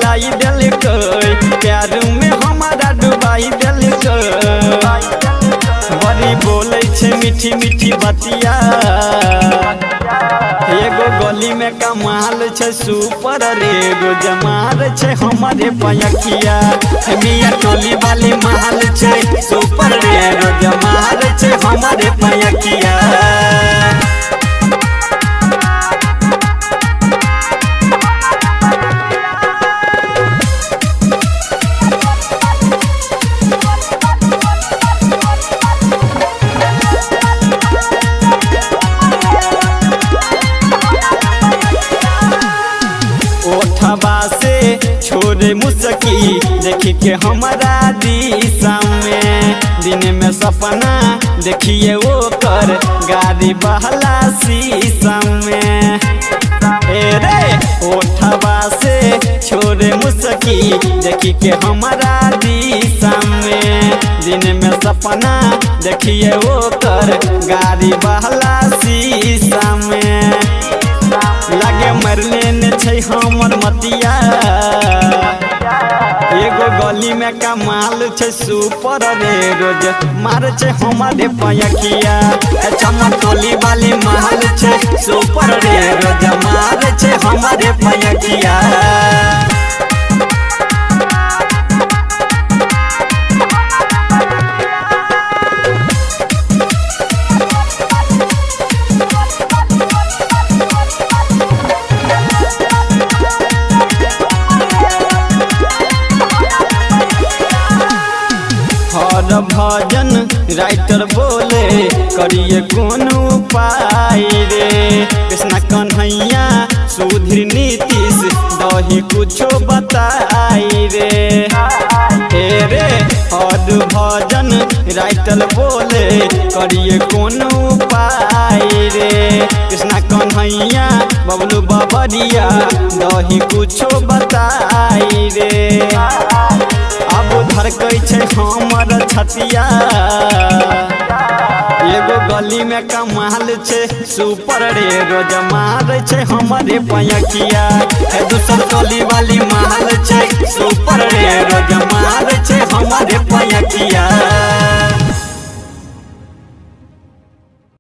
पगलाई देलकै, प्यार में हमारा डुबाई देलकै। बड़ी बोलै छै मीठी मीठी बतिया, एगो गली में कमाल छै सुपर रे, एगो जमार छै हमारे पयकिया। मियां टोली वाली माल छै सुपर रे, एगो जमार छै हमारे पयकिया। ओठबा से छोड़े मुसकी देखी के हमारा दिशा में, दिन में सपना देखिए वो कर गाड़ी बहला शीशा में। ए रे ओठबा से छोड़े मुसकी देखी के हमारा दिशा में, दिन में सपना देखिए वो कर गाड़ी बहला शीशा में। लागे मरले ने छै हमर मतिया, एगो गली में कमाल छै सुपर रे, रोज मार छै हमारे पयकिया। चमटोली वाली माल छै सुपर रे, रोज मार छै हमारे पयकिया। हर भजन राइटर बोले करिए कोन उपाय रे, कृष्णा कन्हैया सुधीर नीतीश दही कुछो बताई रे। हे रे हर भजन राइटर बोले करिए कोन उपाय रे, कृष्णा कन्हैया बबलू बबरिया दही कुछो बताई रे। अब धड़कै छै हमर छतिया, एगो गली में कमाल छै सुपर रे, रोज मार छै हमारे पयकिया। दूसर टोली वाली माल छै सुपर रे, रोज